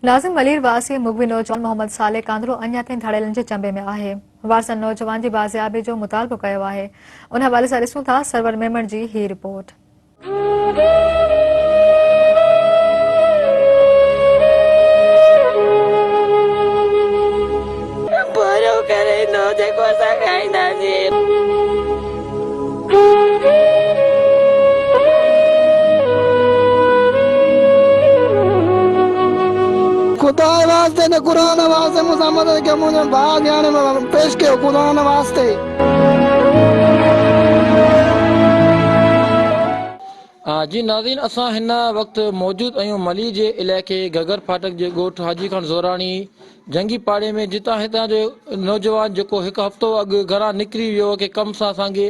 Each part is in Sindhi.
ناظم ملير واسي مغوي نوجوان محمد صالح ڪانڌڙو اڃا تائين ڌاڙيلن جي چنبي ۾ آهي، وارثن نوجوان جي بازيابي جو مطالبو ڪيو آهي، ان حوالي سان ڏسون ٿا سرور ميمڻ جي هي رپورٽ. پورهيو ڪري ايندو جيڪو اسان کائينداسين. خدا جي واسطي نه قرآن واسطي مون سان مدد ڪيو منهنجو ڀاء کي هاڻي پيش ڪيو قرآن واسطي. جي ناظرين اسان هن وقت موجود آهيون ملي جي علائقي گهگهر ڦاٽڪ جي ڳوٺ حاجي خان زوراڻي جنگي پاڙي ۾ جتان هتان جو نوجوان جيڪو هڪ هفتو اڳ گهران نڪري ويو ڪي ڪم سان سانگي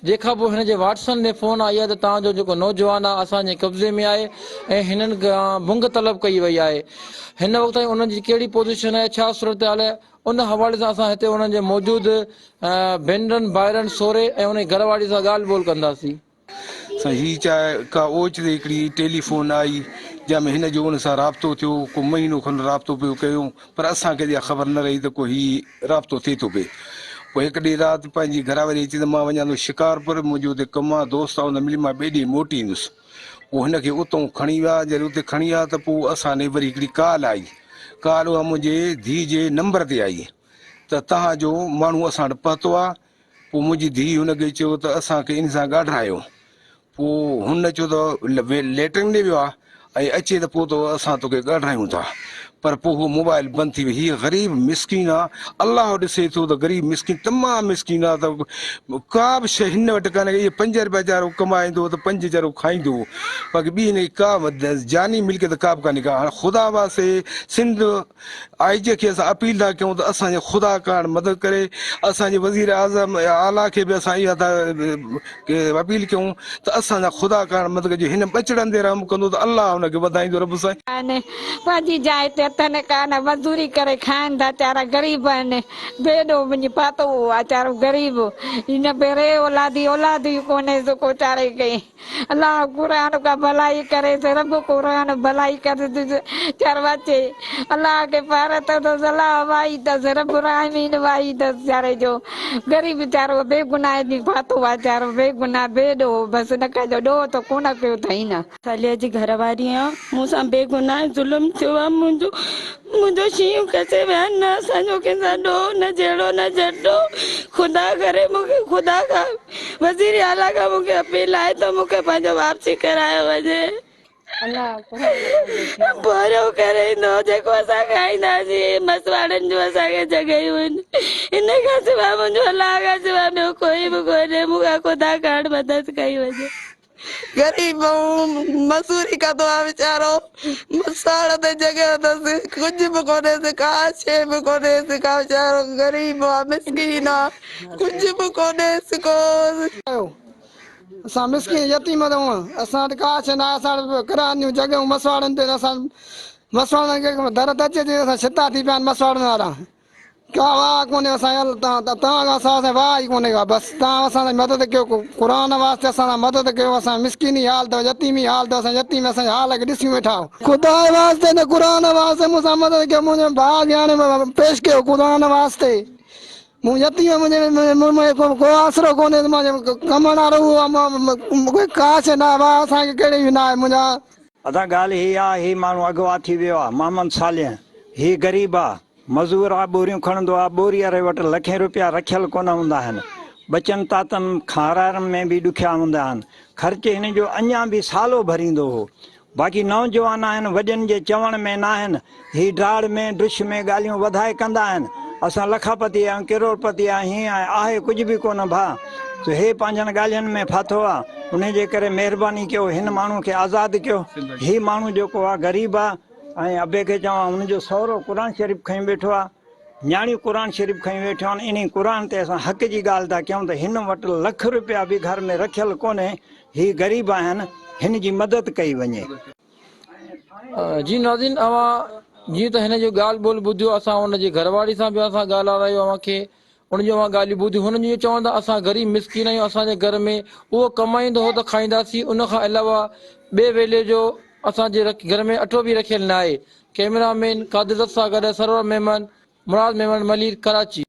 جنهن کان پوء هن جي واٽسن ڏي فون آئي آهي ته توهان جو جيڪو نوجوان آهي اسان جي قبضي ۾ آهي ۽ هنن کان ڀنگ طلب ڪئي وئي آهي هن وقت تائين انهن جي ڪهڙي پوزيشن آهي ڇا صورتحال آهي ان حوالي سان اسان هتي انهن جي موجود ڀينرن ڀائرن سهري ۽ انهي گهر واري سان ڳالهه ٻولهه ڪنداسين. سائين هي چاهه ڪا اوچتي هڪڙي ٽيلي فون آئي جنهن ۾ هن جو ان سان رابطو ٿيو ڪو مهينو کن رابطو پيو ڪيو پر اسان کي اها خبر نه رهي ته ڪو هي رابطو ٿئي ٿو پئي پوء هڪ ڏينهن رات پنهنجي گهر واري چيس ته مان وڃان ٿو شڪارپور منهنجو اتي ڪم آ دوست آ ان ملي مان ٻئي ڏينهن موٽي ايندس پوء هن کي اتئون کڻي ويا جڏهن اتي کڻي ويا ته پوء اسان ڏي وري هڪڙي ڪال آئي ڪال اها منهنجي ڌيء جي نمبر تي آئي ته توهان جو ماڻهو اسان وٽ پهتو آ پوء منهنجي ڌيء هن کي چيو ته اسان کي ان سان ڳاڍرايو. پوء هن چيو ته ليٽرين ڏي ويو آ ۽ اچي ته پوء ته اسان توکي ڳاڍرايون ٿا. پر پوء هو موبائل بند ٿي وئي. هيء غريب مسڪين آ. الله ڏسي ٿو ته غريب مسڪين تمام مسڪين آ ته ڪا به شيء هن وٽ ڪانهي. اهي پنج رپيا چارو ڪمائيندو هو ته پنج چارو کائيندو هو. باقي ٻي هن کي ڪا جاني ملڪيت ڪا به ڪانهي ڪا. هاڻ خدا واسطي سنڌ آء جي کي اسان اپيل ٿا ڪيون ته اسان جي خدا ڪارڻ مدد ڪري اسان جي وزير اعظم اعليٰ کي به اسان اها ٿا اپيل ڪيون ته اسان جا خدا ڪارڻ مدد ڪجي هن ٻچڙن تي رحم ڪندو ته الله هن کي وڌائيندو رب سائين. آهن پنهنجي جاء تي اٿن ڪانه مزدوري ڪري کائن ٿا چارا غريب آهن بي ڏوهه وڃي پاتو آ چارو غريب هن ڀيري اولادي اولاد ئي ڪونهيس ڪو چاري ڪئي. الله قرآن کا ڀلائي ڪريس رب قرآن ڀلائي ڪريس چرواچي الله کي پارت اٿس الله وائي اٿس رب راحمين وائي اٿس چاري جو غريب ويچارو بي گناهه جي ڦاٿو آ ويچارو بي گناهه بي ڏوهه بس نه ڪنهن جو ڏوهه ته ڪونه ڪيو اٿئي نه. صالحه جي گهر واري آهيان مون سان بي گناهه ظلم ٿيو آ منهنجو منهنجو شينهن کسي ويا آهن نه اسان جو ڪنهن سان ڏوهه نه جهيڙو نه جهٽو خدا ڪري مون کي خدا کان وزير اعليٰ کان مون کي اپيل آهي ته مون کي پنهنجو واپسي ڪرايو وڃي. پورهيو ڪري ايندو هو جيڪو اسان کائينداسين مسواڙن جون اسان کي جڳهيون آهن ان کان سواء منهنجو الله کان سواء ٻيو ڪوئي به ڪونهي مون کان خدا ڪاڻ مدد ڪئي وڃي. غريب آهون مزوري ڪندو آهيان ويچارو مسواڙ تي جڳهه اٿس ڪجهه به ڪونهيس ڪا شيء به ڪونهيس ڪا ويچارو غريب آ مسڪين آ ڪجهه به ڪونهيس ڪو. اسان مسڪين يتيم اٿئون اسان وٽ ڪا شيء ناهي اسان وٽ ڪراين جون جڳهيون مسواڙن تي اسان مسواڙن کي در ته اچي ٿي اسان ڇتا ٿي پيا آهن مسواڙن وارا. ڪا واهه ڪونهي اسان جي توهان کان سواء اسان واهه ئي ڪونهي ڪا بس توهان اسان سان مدد ڪيو قرآن واسطي اسان سان مدد ڪيو اسان مسڪيني حال اٿو يتيمي حال اٿو اسان يتيم اسان جي حال کي ڏسيون ويٺا آهيو. خدا جي واسطي نه قرآن واسطي مون سان مدد ڪيو منهنجي ڀاء کي هاڻي پيش ڪيو قرآن واسطي مون يتيم منهنجي مون کي ڪو آسرو ڪونهي منهنجي ڪمائڻ وارو اهو آهي مون کي ڪا شيء ناهي واهه اسان کي ڪهڙي به ناهي منهنجا. ادا ڳالهه هي آ هي ماڻهو اغوا ٿي ويو آ محمد صالح هي غريب آ مزور آ ٻوريون کڻندو آ ٻوري واري وٽ لکين روپيا رکيل ڪونه هوندا آهن ٻچن تاتن کارائڻ ۾ به ڏکيا هوندا آهن خرچ هن جو اڃان به سالو ڀريندو هو باقي نوجوان آهن وڏين جي چوڻ ۾ ناهن هي ڊاڙ ۾ ڊش ۾ ڳالهيون وڌائي ڪندا آهن اسان لکاپتي آهيون ڪروڙپتي آهيون هين آهي ڪجهه به ڪونه ڀاء سو هي پنهنجن ڳالهين ۾ ڦاٿو آ انهي جي ڪري مهرباني ڪيو هن ماڻهو کي آزاد ڪيو هي ماڻهو جيڪو آ غريب آ ۽ ابي کي چوان هن جو سهرو قرآن شريف کنيو ويٺو آ، نياڻيون قرآن شريف کنيون ويٺيون آهن، انهي قرآن تي اسان حق جي ڳالهه ٿا ڪيون ته هن وٽ لک روپيا به گهر ۾ رکيل ڪونهي، هي غريب آهن، هن جي مدد ڪئي وڃي. جي ناظرين اوهان جيئن ته هن جو ڳالهه ٻولهه ٻڌيو اسان ان جي گهرواري سان به اسان ڳالهارايو اوهان کي ان جون اوهان ڳالهيون ٻڌيون. هنن جو اهو چوڻ ته اسان غريب مسڪين آهيون، اسان جي گهر ۾ اهو ڪمائيندو هو ته کائينداسين، ان کان علاوه ٻئي ويلي جو اسان جي گهر ۾ اٽو به رکيل ناهي. ڪئميرا مين قادر دت سان گڏ سرور ميمڻ، مراد ميمڻ ملير، ڪراچي.